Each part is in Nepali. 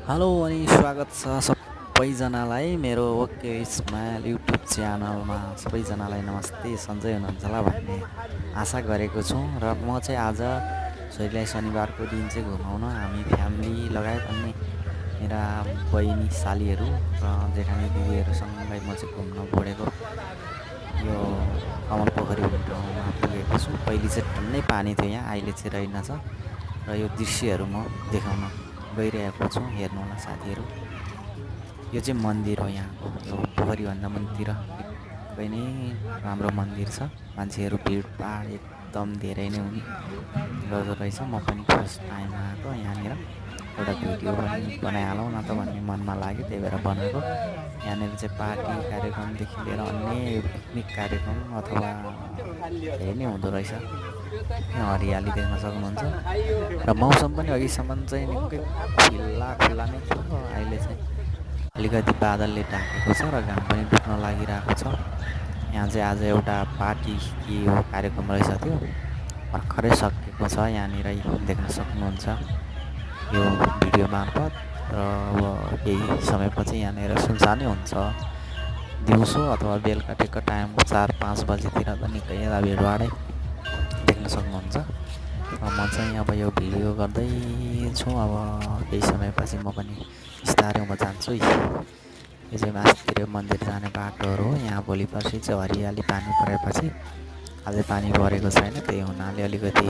हेलो अनि स्वागत छ सबैजनालाई मेरो ओके स्माइल युट्युब च्यानलमा। सबैजनालाई नमस्ते, सन्चै हुनुहुन्छ होला भन्ने आशा गरेको छु। र म चाहिँ आज छोरीलाई शनिबारको दिन चाहिँ घुमाउन हामी फ्यामिली लगायत अनि मेरा बहिनी सालीहरू र जेठानी दिदीहरूसँगै म चाहिँ घुम्न गएको यो कमल पोखरी भन्ने ठाउँमा पुगेको छु। पहिले चाहिँ टन्नै पानी थियो यहाँ, अहिले चाहिँ रहेनछ। र यो दृश्यहरू म देखाउन गइरहेको छु, हेर्नुहोला साथीहरू। यो चाहिँ मन्दिर हो यहाँको, यो पोखरीभन्दा मन्दिर निकै नै राम्रो मन्दिर छ। मान्छेहरू भिडभाड एकदम धेरै नै हुने गर्दो रहेछ। म पनि फर्स्ट टाइम आएको यहाँनिर, एउटा भिडियो पनि बनाइहालौँ न त भन्ने मनमा लाग्यो, त्यही भएर बनाएको। यहाँनिर चाहिँ पार्टी कार्यक्रमदेखि लिएर अन्य पिकनिक कार्यक्रम अथवा धेरै नै हुँदो रहेछ। यहाँ हरियाली देख्न सक्नुहुन्छ र मौसम पनि अघिसम्म चाहिँ निकै खुल्ला नै थियो। अहिले चाहिँ अलिकति बादलले ढाकेको छ र घाम पनि डुब्न लागिरहेको छ। यहाँ चाहिँ आज एउटा पार्टी के हो कार्यक्रम रहेछ, त्यो भर्खरै सकिएको छ। यहाँनिर देख्न सक्नुहुन्छ यो भिडियो मार्फत। र अब केही समयपछि यहाँनिर सुनसानै हुन्छ, दिउँसो अथवा बेलुका ठिक्क टाइम 4-5 बजीतिर त निकै भिडभाडै देख्न सक्नुहुन्छ। र म चाहिँ अब यो भिडियो गर्दैछु। अब केही समयपछि म पनि बिस्तारै म जान्छु। यो चाहिँ माथितिर मन्दिर जाने बाटोहरू हो। यहाँ भोलि पर्सि चाहिँ हरियाली पानी परेपछि, अझै पानी परेको छैन, त्यही हुनाले अलिकति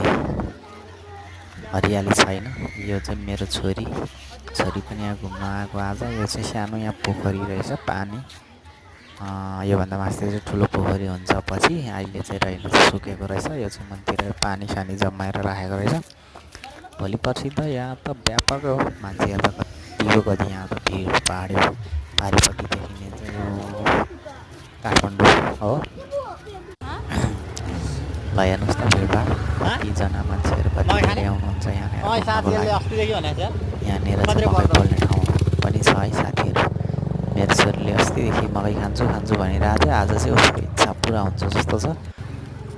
हरियाली छैन। यो चाहिँ मेरो छोरी पनि यहाँ घुम्न आएको आज। यो चाहिँ सानो यहाँ पोखरी रहेछ, पानी योभन्दा माथि चाहिँ ठुलो पोखरी हुन्छ पछि, अहिले चाहिँ रहेन, सुकेको रहेछ। यो चाहिँ मन्दिर पानी सानी जमाएर राखेको रहेछ। भोलि पर्सि त यहाँ त व्यापक हो, मान्छेहरू त कतिको कति यहाँ त भिडभाड हो। पारिपट्टि देखिने चाहिँ यो काठमाडौँ हो। ल हेर्नुहोस् त भिडभाड, कतिजना मान्छेहरू कति धेरै आउनुहुन्छ यहाँनिर घुम्नको लागि। यहाँनिर चाहिँ मकै पोल्ने ठाउँ पनि छ है साथीहरू। मेरो छोरीले अस्तिदेखि मकै खान्छु भनिरहेको थियो, आज चाहिँ उसको इच्छा पुरा हुन्छ जस्तो छ।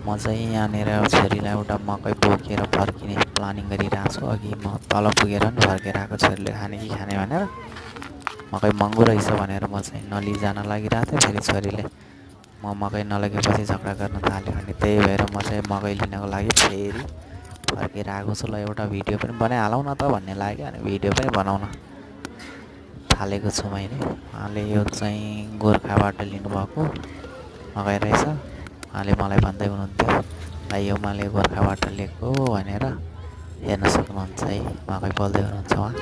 म चाहिँ यहाँनिर छोरीलाई एउटा मकै बोकेर फर्किने प्लानिङ गरिरहेको छु। अघि म तल पुगेर पनि फर्केर आएको, छोरीले खाने कि खाने भनेर। मकै महँगो रहेछ भनेर म चाहिँ नलिजान लागिरहेको थिएँ। फेरि छोरीले म मकै नलगेपछि झगडा गर्न थाल्यो भने, त्यही भएर म चाहिँ मकै लिनको लागि फेरि फर्केर आएको छु। ल एउटा भिडियो पनि बनाइहालौँ न त भन्ने लाग्यो, अनि भिडियो पनि बनाउन थालेको छु मैले। उहाँले यो चाहिँ गोर्खाबाट लिनुभएको मकै रहेछ। उहाँले मलाई भन्दै हुनुहुन्थ्यो, भाइ यो मैले गोर्खाबाट लिएको भनेर। हेर्न सक्नुहुन्छ है, मकै बोल्दै हुनुहुन्छ उहाँ।